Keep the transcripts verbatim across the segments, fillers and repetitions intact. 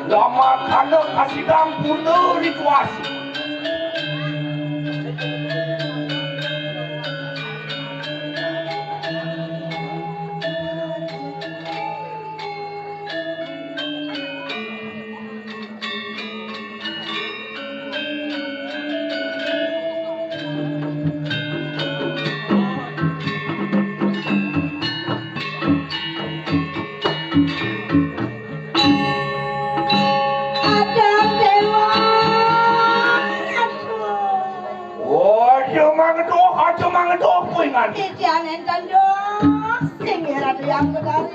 Damar kanda kasidang purna rituasi. Aduh, Dewa. Aduh. Aja mangeduh, aja mangeduh, kuingan. Titian enten dong. Sing ya, Ratu yang kedari.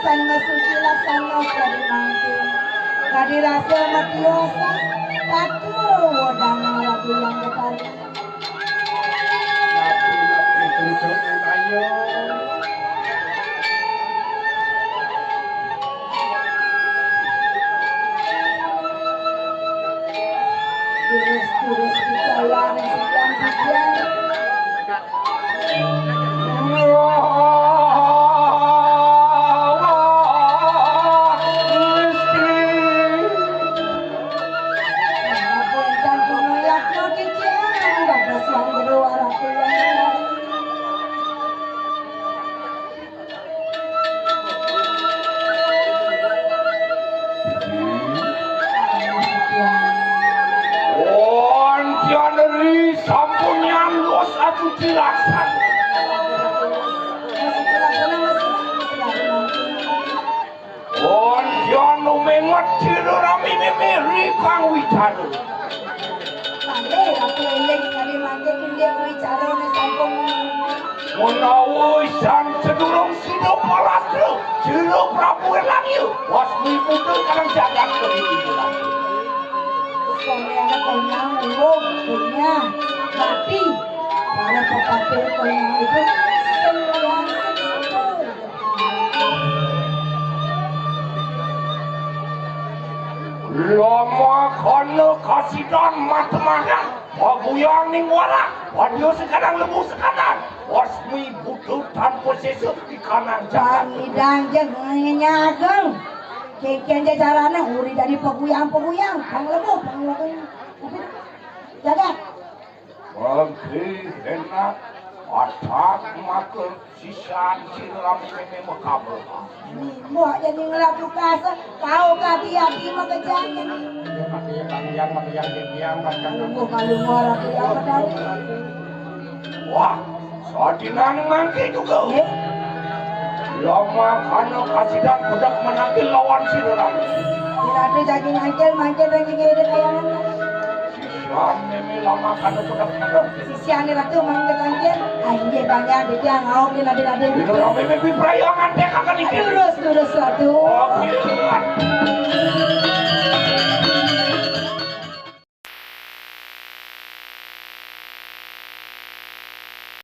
Tan masuci laksana kadi mangkin. Kadi rasa matiosa, patuh wodana Ratu Hyang Betari. Terus-terus dijalan sekian-sekian. Wonten ri sampun nyantos atuti laksana. Wonten umenget sira rami mimiri kang wicara. Malih aku eling sekali mangke inggih wicara ne sampun. Menawi sang sedurung sida palastra, jero Prabu Erlangga, wasmi putra kaleng jagat kediri. Sekali anak konyang, urung, punya, mati. Para pepatih konyang itu sembilan sepuluh. Lama kana kasidan matemahan, paguyang ning warang, wadya sekadang lebu sekadang, wasmi buta tanpa sesa di kanang jagat. Bang Idang jeg ngenyageng. Kengken je carane uri dadi paguyang-paguyang, pang lebu, pang lebu. Jagat. Mangke enak, atak maka sisan siram kene mekabuh. Mbok jadi ngelak tukase, kau kati-kati makejang kene. Iya, Pak, iya, Pak, iya, Pak, iya, iya, iya, Pak, iya. Kalungguh, kalungguh, Ratu Hyang Betari. Wah, sadinane mangke juga. Nggih. Lama kana kasidan bedak menanti lawan sira rame. Ratu jadi mangkil, mangkil dan gigi kayangan. Sisian meme lama kana bedak menanti. Sisiane Ratu mangkil, mangkil. Ah, inggih, Bang, ya, dadi ngaok di nabi-nabi. Dina rame meme prayangan tekaken iki. Lurus, lurus, Ratu. Oke.